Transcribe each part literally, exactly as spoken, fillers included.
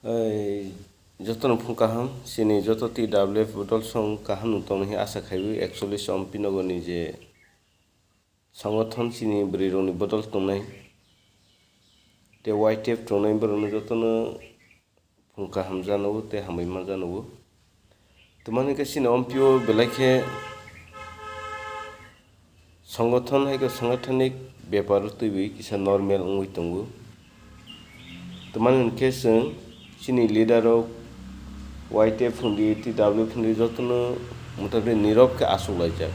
Ei, jotono phung kaham, chini joto T W F bodol song kaham no tongwi asa khaiwi, actually Sompinogorni je songothon chini bwrwi rokni bodol tongnai, tei Y T F tongnai borokno jotono phung kaham jano tei hambai ma jano. Tamani khe chini Sompio belai khe songothon hai khe sangathanik bepar twiwi kisa normal wngwi tongo. Tamani hwn khe chwng chini leader rok Y T F hwndi, T W F hwndi jotono motabi nirok khe aswk laijak.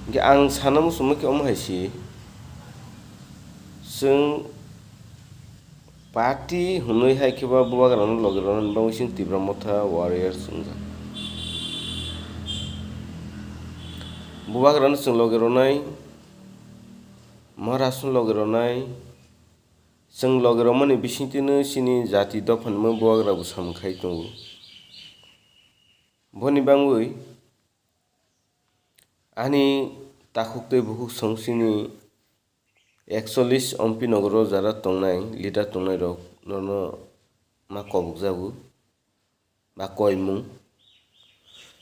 Hwnkhe ang sana muchungma khe omo hai si, chwng party hwnwi hai khe ba bubagrano logi rwnani bagwi chwng Tipra Motha Warriors wngjak. Bubagrano chwng logi rwnai, Maharashtrano logi rwnai, chwng logi rwmani bisingtwino chini jati dophani bubagrabo samung khai tongo. Boni bangwi ani takhuk tei bukhuk song chini ekchollish Sompinogoro jara tongnai, leader tongnairok nono ma kobokjago ba koimung.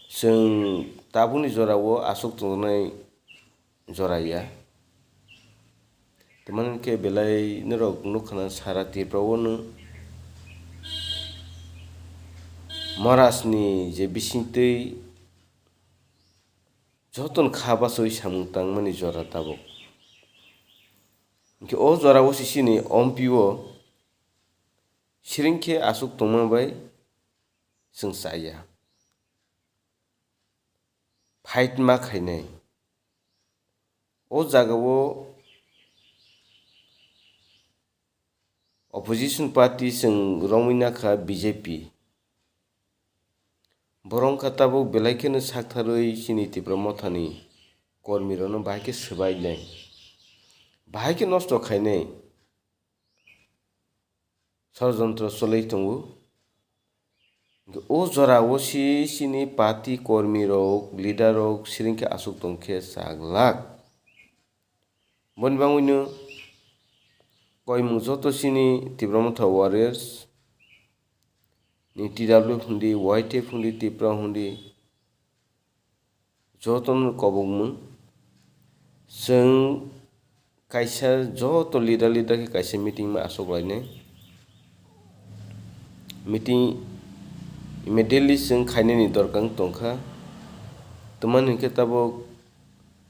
Chwng tabukni jorao aswk tongnai jora ya. Tamani khe belai norok nukha na sara Tripura o no Maharashtrani je bisingtwi jotono kha bachawi samung tangmani jora tabuk. Hwnkhe o jorao se chini Sompio siring khe aswk tongma bai chwng chaya. Fight ma khainai. O jagao opposition party chwng romwi nakha B J P. Borok wngkha tabuk belai kheno saktharwi chini Tipra Mothani kormirokno bahai khe swbainai, bahai khe nosto khainai. Sorojontro choli tongo. O jorao se chini party kormirok, leaderrok siring khe aswk tong khe chaglak. Boni bagwino koimung joto chini Tipra Motha Warriors ni T W F hwndi, Y T F hwndi, Tipra hwndi, jotono kobokmung. Chwng kaisa joto leader leader khe kaisa meeting ma aswk lainai. Meeting immediately chwng khainani dorkar wng tongkha. Tamani hwnkhe tabuk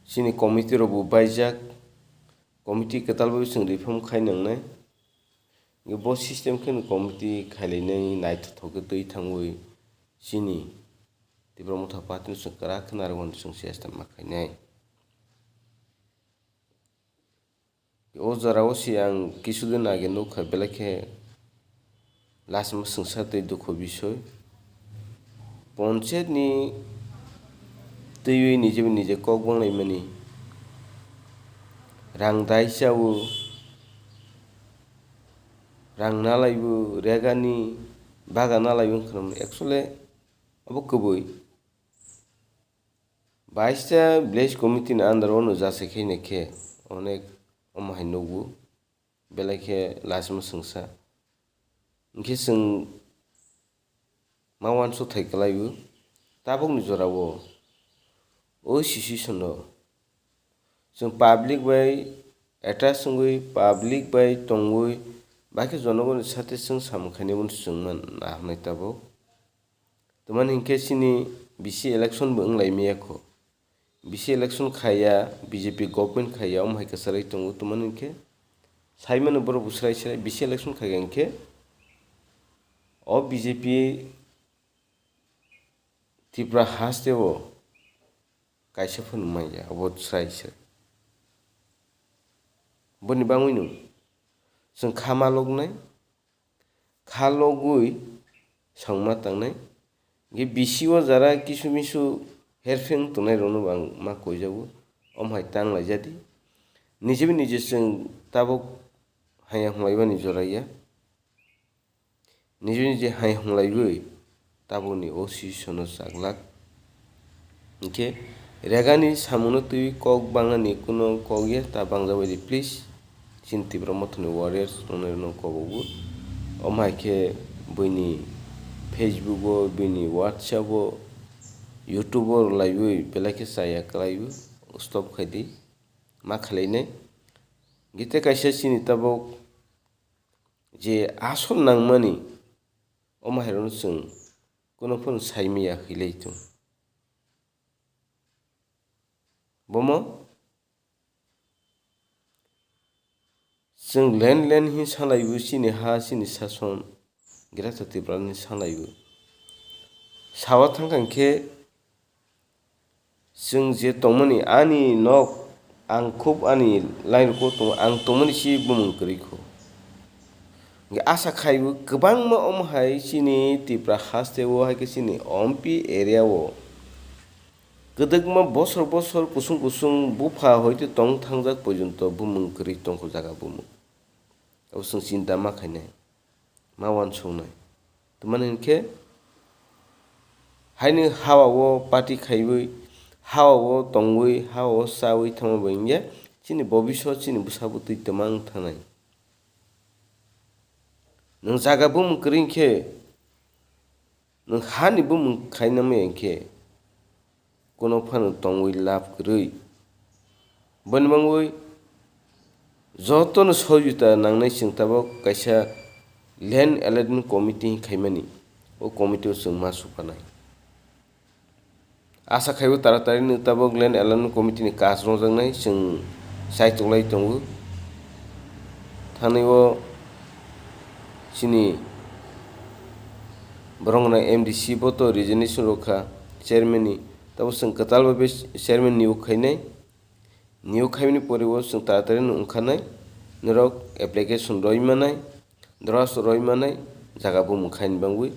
chini committee rokbo baijak, committee kwtal bai chwng reform khai nangnai. Bo system kheno committee khailainai naithothok khe twi thangwi chini Tipra Motha party no chwng kwrak khe narwkna chwng chesta ma khainai. O jorao se ang kisu din age nukha belai khe lachima swngsa tei dukhu bisoi. Ponchayat ni twiwi nije bai nije kok banglaimani. Rang dai chao, rang nalaibo, regani baga nalaibo wngkha, actually abo kwbwi. Baista village committee ni under o no jase khe naikhe onek omo hai nukgo, belai khe lachima swngsa. Hinkhe chwng ma uansuk thai kwlaibo tabukni jorao o situation o chwng public bai attach wngwi, public bai tongwi, bahai khe jonogoni sathe chwng samung khainai bono chwng man naharnai tabuk. Tamani hinkhe chini bisi election bo wng lai maya kho. Bisi election khaiya, B J P government khaiya, omo hai kwchwrwi tongo. Tamani hinkhe saimano borok bo swrai swrai bisi election khaiya hinkhe o B J P Tripura haste o kaisa phano manya, obo swrai swrai. Boni bangwino chwng kha ma loknai. Kha logwi songma tangnai. Hinkhe bisi o jara kisu misu herpheng tongnai rokno bo ang ma koijago. Omo hai tang laijadi. Nije bai nije chwng tabuk haya hwnlaibani jora ya. Nije nije hai hwnlaiwi tabukni o situation o chaglak. Hinkhe regani samungno twiwi kok bangnani kuno kok ya, ta bangjabaidi please. Chini Tipra Mothani warriors tongnai rokno kobogo. Omo hai khe buini Facebook o, buini WhatsApp o, YouTube o rwlaiwi belai khe chaya kwlaiwi stop khai di, ma khlainai. Gite kaisa chini tabuk je asol nangmani, omo hai rwno chwng kuno phano saimaya hwilai tongo. Bomo chwng len len hin salaibo chini ha, chini sason, Greater Tripura ni salaibo. Sawa thangkha hinkhe chwng je tongmani ani nok, ang khub ani line rok o tongo, ang tongmani si bumung kwrwi kho. Hinkhe asa khaibo kwbangma omo hai chini Tripura haste o hai khe chini Ompi area o kwdwkma bosor bosor kusung kusung bupha hoite tong thangjak porjonto bumung kwrwi tongkho jaga bumung. Abo chwng chinta ma khainai, ma uansuknai. Tamani hinkhe haini hawa o party khaiwi, hawa o tongwi, hawa o chawi thangma bai hinkhe chini bobisot, chini bwsa bwtwi twmang thangnai. Nwng jaga bumung kwrwi hinkhe, nwng hani bumung khaina maya hinkhe, kuno phano tongwi lab kwrwi. Boni bangwi jotono sohojita nangnai chwng tabuk kaisa Land Alignment Committee khaimani, o committee o chwng ma supanai. Asa khaibo taratari ni tabuk Land Alignment Committee ni kaj rwjaknai chwng chaitok lai tongo. Thani o chini borok no M D C bo to resignation rwkha chairman ni, tabuk chwng kwtal bai chairman niyok khainai. Niyok khaimani pore o chwng taratari no wngkhanai, norok application roi manai, draft roi manai, jaga bumung khaini bangwi.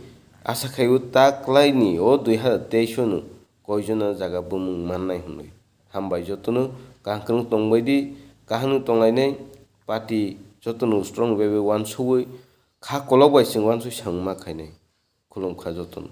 Asa khaibo ta kwlaini o dui hazar teis o no koijon no jaga bumung mannai hwnwi. Hambai jotono, kaham kwrwng tongbai di, kaham tonglainai, party jotono strong bai bai uansugwi, kha kolok bai chwng uansuk samung ma khainai. Khulumkha jotono.